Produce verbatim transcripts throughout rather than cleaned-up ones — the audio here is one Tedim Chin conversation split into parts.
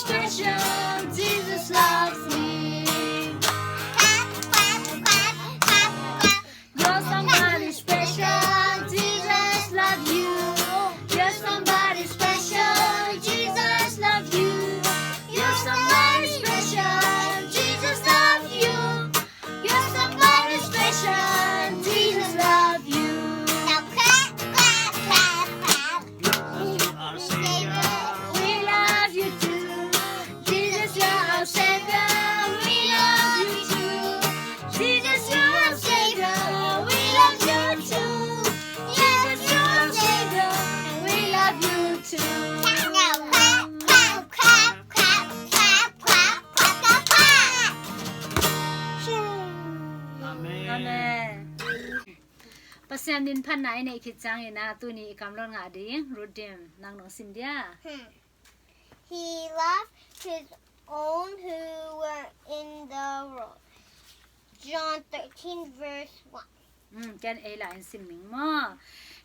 Special, Jesus loves me. Clap, clap, clap, clap, clap. You're somebody special, Jesus loves you. You're somebody special, Jesus loves you. You're somebody special, Jesus loves you. You're somebody special, Jesus loves you. Now clap, clap, clap, clap. Our Savior. We love you too. Jesus, you're our Savior. We love you too. Jesus, you're our Savior. We love you too. Jesus, you're our Savior. We love you too. Now clap, clap, clap, clap, clap, clap, clap, clap, clap. Amen. Amen. Pasian min phatna i neih khit ciangin ah tuni i kamlawh ngah ding Ruth Dim, nang nong sim dia. Hmm. He loved his own who were in the world. John thirteen verse one. Hmm, ken ei la in sim ning maw.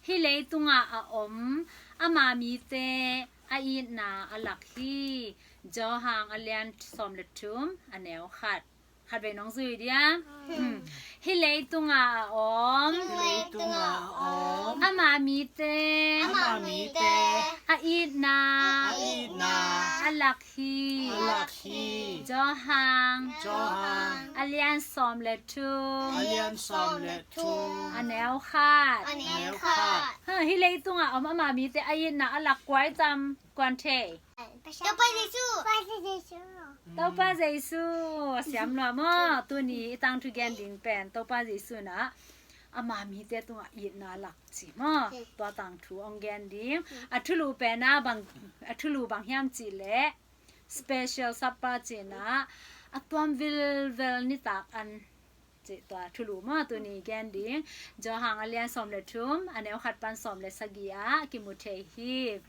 Hih leitungah a om ama mite a itna a lak hi. Johan a lian sawm le thum, a neu khat. Khatvei nong zui dia. Hmm. Hih leitungah a om. Hih leitungah a om. Ama mite. Ama mite. A itna. A itna. A lak hi. A lak hi. Johan. Johan. A lian sawm le thum. A lian sawm le thum. A neu khat. A neu khat. Ha, hih leitungah a om ama mite a itna a lak kua i tam, kua in thei. Topa Jesu. Topa Jesu. Topa Jesu. A siam lua maw. Tuni i tangthu gen ding pen Topa Jesu in ah ama mite tungah itna lak ci maw. Tua tangthu hong gen ding. A thulu pen ah bang, a thulu bang hiam cih leh special supper ci-in ah a tuam vilvel nitak an cih tua thulu maw. Tuni gen ding Johan a lian sawm le thum, a neu khat pan sawm le sagih ah kimu thei hi.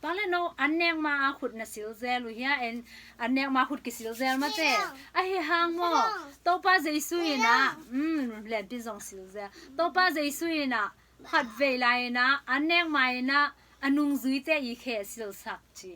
Tua leh no an nek ma a khut na sil zel uh hia? En, an nek ma khut kisil zel mate. Ahi hang maw, Topa Jesu in ah, mm, lenpin zong sil zel. Topa Jesu in ah khatvei lai in ah an nek ma in ah a nungzuite i khe silsak ci.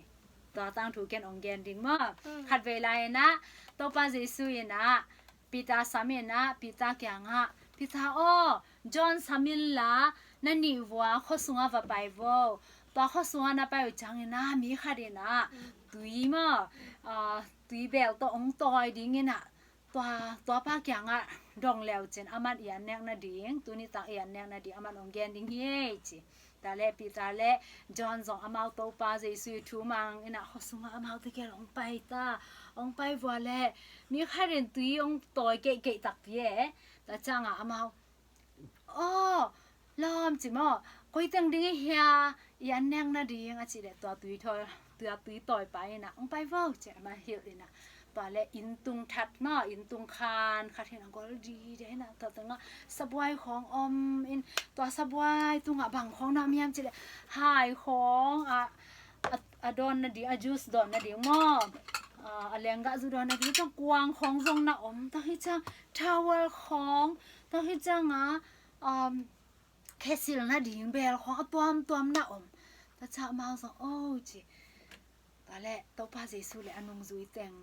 Tua tangthu ken hong gen ding maw. Khatvei lai in ah Topa Jesu in ah Peter sam in ah, Peter kiangah, Peter aw, John sam inla, na nih vua khua sungah va pai vo. Tua khua sungah na pai uh ciangin ah mi khat in ah tui maw, ah, tui bel tawh hong tawi ding in ah, tua, tua pa kiangah dong le uh cin, aman i an nek nading, tuni tak i an nek nading aman hong gen ding hi ei ci. Tua leh Peter leh John zong amau Topa Jesu i thu mang in ah khua sungah amaute gel hong pai ta. Hong pai vua leh mi khat in tui hong tawi keihkeih takpi e. Tua ciangah amau, aw, lawm ci maw, koi teng ding i hia, i an nek nading a cih leh tua tui tawi, tua tui tawi pa in ah hong pai vo ci, amah hilh in ah. Tua leh inn tung that maw, inn tung khan khat hi in ah gol dide in ah, tua tengah sabuai khawng om in, tua sabuai tungah bang khawng na om hiam cih leh hai khawng a, a, a dawn nading, a juice dawn nading maw, a, a lenggahzu dawn nading, tua kuang khawng zong na om, tua hi ciang towel khawng, tua hi ciangah, um, khesil nading bel khawng a tuamtuam na om. Tua ciang amau zong, aw ci. Tua leh Topa Jesu leh a nungzui teng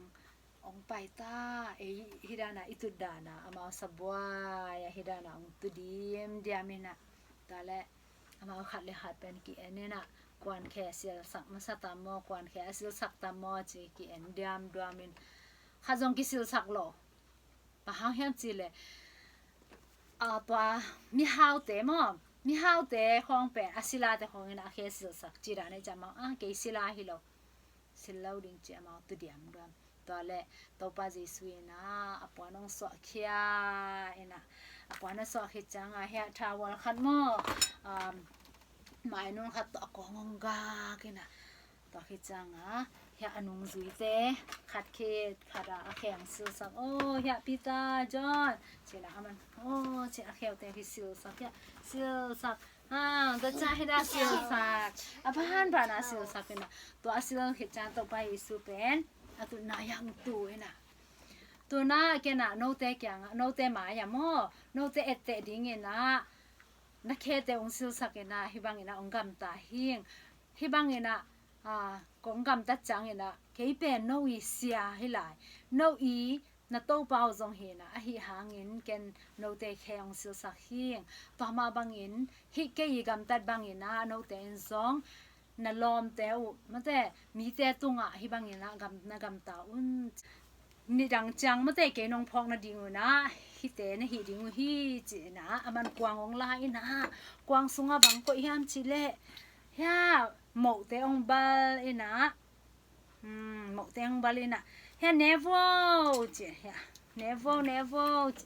hong pai ta. Ei hih dan a i tut dan a amau sabuai a hih dan a hong tu dimdiam in ah. Tua leh amau khat leh khat pen ki-en in ah, kuan khe silsak masa tam maw, kuan khe a silsak tam maw ci ki-en diamdiam in. Khat zong kisilsak lo. Bang hang hiam cih leh, a, tua mihaute maw, mihaute khawng pen a silate khawng in ah a khe silsak ci dan a, i cih amau, a, kei sila hi lo, sil lo ding ci amau tu diamdiam. Tua leh Topa Jesu in ah a puan hong suahkhia in ah, a puan a suahkhia ciangah hiah towel khat maw, um, mainun khat tawh a kawng hong gak in ah, tua khit ciangah hiah a nungzuite khat khit khat ah a khe hong silsak. Aw, hiah Peter, John ci-in ah aman, aw ci-in a kheute kisilsak, hiah silsak. Ha, tua ciang hih dan silsak. A banban a silsak in ah, tua a sil khit ciang Topa Jesu pen a tutna hiah hong tu in ah, tu in ah ken ah note kiangah, note mai-ah maw, note etteh ding in ah na khete hong silsak in ah, hih bang in ah hong gamta hing. Hih bang in ah, a, Kong gamtat ciangin ah, kei pen no i sia hi lai, no i na Topa uh zong hi in ah, ahi hangin ken note khe hong silsak hing. Tua mah bangin hih kei i gamtat bangin ah, note in zong na lawmte uh, mate, mite tungah hih bangin ah gam, na gamta un. Nidang ciang mate kei nong phawk nading un ah, hihte na hih ding uh hi ci in ah, aman kuang hong la in ah, kuang sungah bang koih hiam cih leh, hia, mohte hong bal in ah, hmm, mohte hong bal in ah, hia, ne vo ci, hia, ne vo, ne vo ci,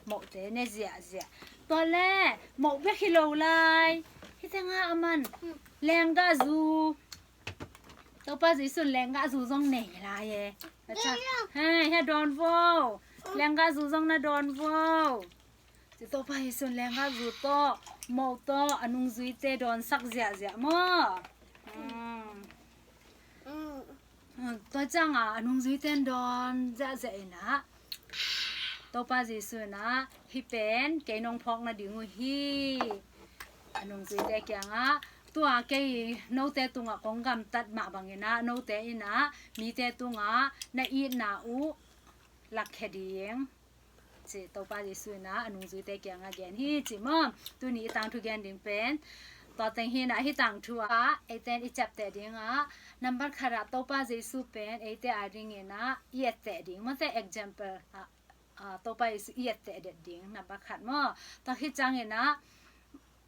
mohte ne ziahziah. Tua leh moh bek hi lo lai, hih tengah aman lenggahzu, Topa Jesu in lenggahzu zong nei lai e. Hia, dawn vo. Lenggahzu zong na dawn vo. Ci, Topa Jesu in lenggahzu tawh, moh tawh a nungzuite dawnsak ziahziah maw. Hmm. Hmm, tua ciangah a nungzuite in dawn ziahziah in ah, Topa Jesu in ah, hih pen kei nong phawk nading uh hi. A nungzuite kiangah, tua kei note tungah kong gamtat mah bangin ah, note in ah mite tungah na itna uh lakkhia ding ci Topa Jesu in ah a nungzuite kiangah gen hi ci maw. Tuni i tangthu gen ding pen tua teng hi in ah, hih tangthu ah eite in i ciapteh ding ah, nambat khat ah Topa Jesu pen eite adingin ah i etteh ding, mate, example ah, ah, Topa Jesu i etteh det ding, nambat khat maw. Tua khit ciangin ah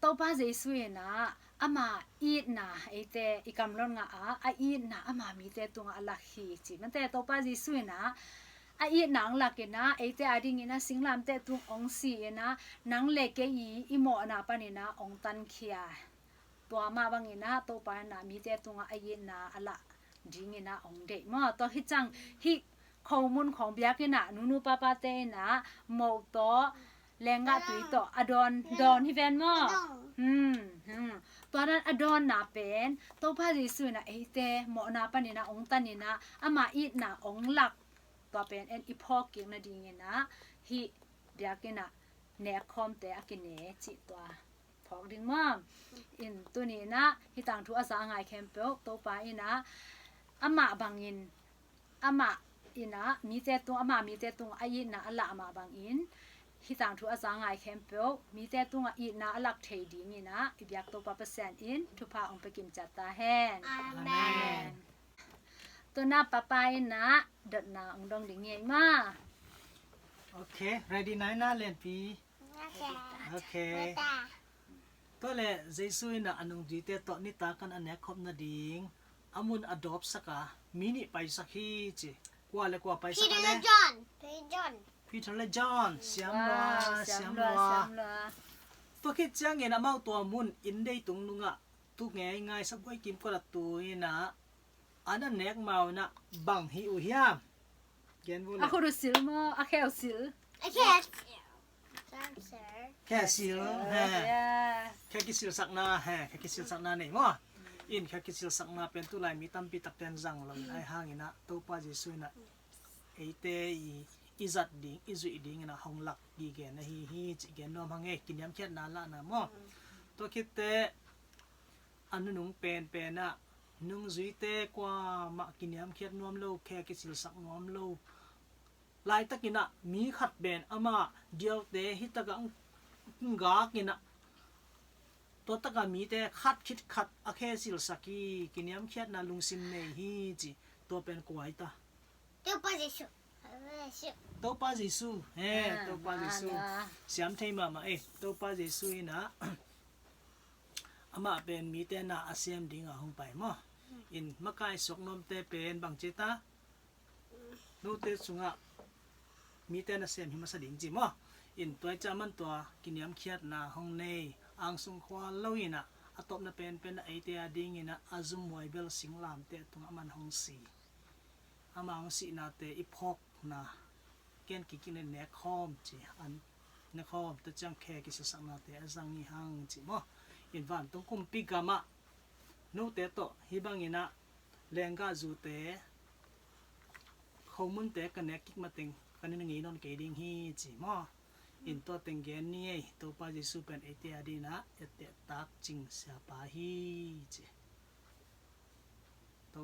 Topa Jesu in ah ama itna eite i kamlot ngah ah, a itna ama mite tungah a lak hi ci, mate. Topa Jesu in ah a itna hong lak in ah, eite adingin ah singlamteh tung hong si in ah, nang le kei i, i mawhna panin ah hong tankhia. Tua mah bangin ah Topa in ah mite tungah a itna a lah dingin ah hong deih maw. Tua khit ciang hih khomun khawng biakinn ah nunu papate in ah moh tawh lenggah tui tawh a dawn, dawn hi ven maw. Hmm, hmm. Tua dan a dawnna pen Topa Jesu in ah eite mawhna panin ah hong tan in ah, ama itna hong lak, tua pen en i phawk kik nadingin ah hih biakinn ah nekkhawmte a kine cih tua phawk ding maw. In tuni in ah hih tangthu a za a ngai khempeuh Topa in ah amah bangin, amah in ah mite tung, ama mite tung a itna a lah mah bangin, hih tangthu a za a ngai khempeuh mite tungah itna a lak thei dingin ah i biak Topa Pasian in thupha hong pia kim ciat ta hen. Amen. Tuna Papa in ah dotna hong dong ding hi ei maw. Ok, ready na i na, Lenpi? Ok. Tua leh Jesu in ah a nungzuite tawh nitak an a nekkhop nading a mun a dawpsak a, mi nih paisak hi ci. Kua le kua paisak a le? Peter le John. Peter le John. Siam lua, siam lua. Tua khit ciangin amau tua mun inn deitung nungah tu ngeingai, sabuai kimkot a tu in ah, an a nek mau in ah bang hih uh hiam? Gen vua le. A khut uh sil maw, a khe uh sil? A khe. Khe sil, he. Khe kisilsakna, he, khe kisilsakna nei maw. In khe kisilsakna pen tulai mi tampi takte in zang lo in, ahi hangin ah Topa Jesu in ah eite i, i zat ding, i zuih dingin ah hong lak gige na hi hi cih gen nuam hang e, kiniamkhiatna lahna maw. Tua khit teh a nunung penpen ah nungzuite kuamah kiniamkhiat nuam lo, khe kisilsak nuam lo. Laitakin ah mi khat pen ama dialte hi takah hong gak in ah, tua takah mite khat khit khat a khe silsak hi, kiniamkhiatna lungsim nei hi ci. Tua pen kua hi ta? Topa Jesu. Topa Jesu. He, Topa Jesu. Siam thei mahmah e. Topa Jesu in ah amah pen mite na a sem dingah hong pai maw. In makai suak nuamte pen bang ci ta? Note sungah mite na sem hi masa ding ci maw. In tua i ca man tua kiniamkhiatna hong nei, angsung khual lo in ah, a tawpna penpen ah eite a dingin ah a zumhuai bel singlamteh tungah man hong si. Ama hong sihnate i phawkna ken kikine nekkhawm ci, an nekkhawm, tua ciang khe kisilsaknate a zang hi hang ci maw. In vantung kumpi gamah note tawh hih bangin ah lenggahzute, khomunte ka nek kik mateng ka na ngei nawn kei ding hi ci maw. In tua teng gen ni ei, Topa Jesu pen eite a dingin ah etteh tak cing siapa hi ci.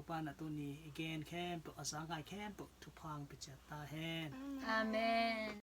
Topa in a tuni i gen khempeuh, a za ngai khempeuh thupha hong pia ciat ta hen. Amen.